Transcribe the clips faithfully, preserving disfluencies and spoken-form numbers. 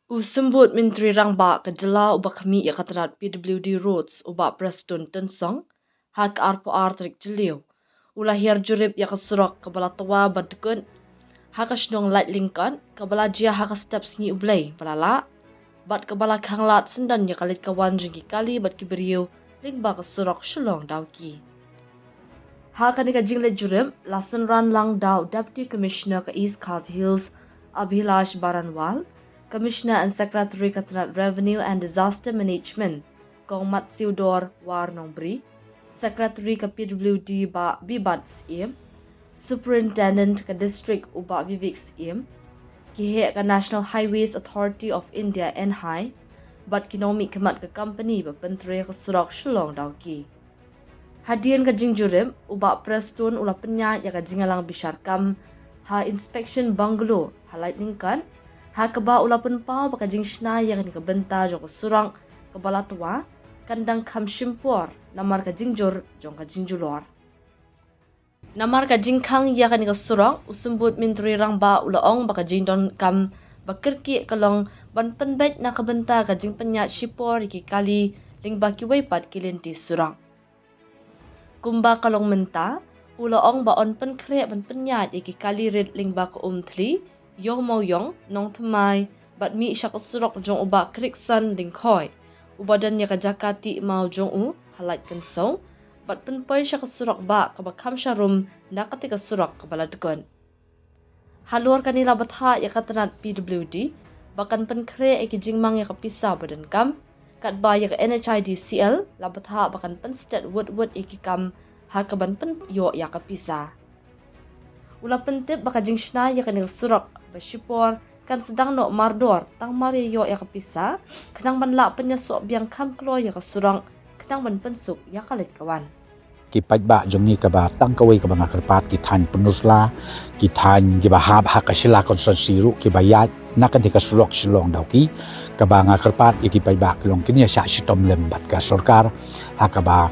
U Symbud Myntri Rangbah ka jylla uba khmih ïa ka tnat P W D Roads, u Bah Prestone Tynsong, ha ka arphew ar tarik Jylliew, u la hiar jurip ïa ka surok kaba la twa bad dkut ha ka shnong Laitlyngkot, kaba la jia ha ka step Sngi U Blei ba la lah, bad kaba la khanglad syndon ïa ka leit ka wan jong ki kali bad ki briew lyngba ka surok Shillong Dawki. Ha kane ka jingleit jurip la synran lang da u Deputy Commissioner ka East Khasi Hills, Abhilash Baranwal, Commissioner and Secretary ka tnat Revenue and Disaster Management, Kong Matsiewdor Warnongbri, Secretary ka P W D Bah Bibat Syiem, Superintendent ka District u Bah Vivek Syiem, ki heh ka National Highways Authority of India, N H A I, bad ki nongmihkhmat ka company ba pyntrei ka surok Shillong Dawki. Hadien ka jingjurip, u Bah Prestone u la pynïaid ïa ka jingïalang bishar kam ha Inspection Bungalow ha Laitlyngkot, ha kaba u la pynpaw ba ka jingshna ïa kane ka bynta jong ka surok kaba la twa kan dang kham shim por namar ka jingjur jong ka jingjulor. Namar ka jingkhang ïa kane ka surok, u Symbud Myntri Rangbah u la ong ba ka jingdonkam ba kyrkieh ka long ban pynbeit na ka bynta ka jingpynïaid shipor ïa ki kali lyngba kiwei pat ki lynti surok. Kumba ka long mynta, u la ong ba yn pynkhreh ban pynïaid ïa ki kali rit lyngba ka Umthli, Ïew Mawïong, Nongthymmai, bad mih sha ka surok jong u Bah Crickson Lyngkhoi, uba don ïa ka jaka tih maw jong u ha Laitkynshew, bad pynpoi sha ka surok bah kaba kham sharum na kata ka surok kaba la dkut. Halor kane la bthah ïa ka tnat P W D ba kan pynkhreh ïa ki jingmang ïa ka pisa ba donkam, katba ïa ka N H I D C L la bthah ba kan pynstet wut wut ïa ki kam ha kaban pynïoh ïa ka pisa. U la pyntip ba ka jingshna ïa kane ka surok ba shipor kan sdang noh mardor tang mar ïa ïoh ïa ka pisa, khnang ban lah pynïasoh biang kham kloi ïa ka surok, khnang ban pynsuk ïa ka leit ka wan. Ki paidbah jong ngi kaba tang kawei kaba nga kyrpad, ki thaiñ Pynursla, ki thaiñ kiba hap ha ka Shella constituency ruh kiba ïaid na kane ka surok Shillong Dawki, kaba nga kyrpad ïa ki paidbah ki long kin ïa shah shitom lem bad ka sorkar ha kaba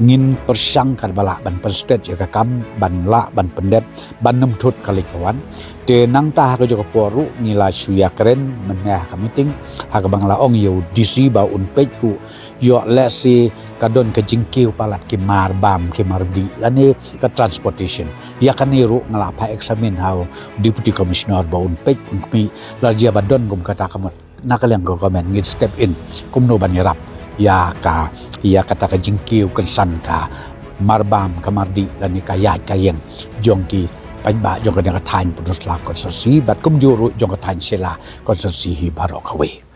ngin pyrshang katba lah ban pynstet ïa ka kam, ban lah ban pyndep, ban nym thut ka leit ka wan. Te nangta ha kajuh ka por ruh ngi la shu ïakren mynne ha ka meeting, ha kaba nga la ong ïa u D C ba un peit ruh ïoh lehse ka don ka jingkiew palat ki mar bam ki mar bdiah lane ka transportation. Ïa kane ruh nga la phah examine ha u Deputy Commissioner ba un peit un khmih, la jia ba don kum kata ka mut na ka liang ka government ngin step in kumno ban ïarap ïa ka, ïa kata ka jingkiew kynsan ka mar bam ka mar bdiah lane ka ïaid ka ïeng jong ki paidbah jong kane ka thaiñ Pynursla constituency bad kumjuh ruh jong ka thaiñ Shella constituency hi baroh kawei.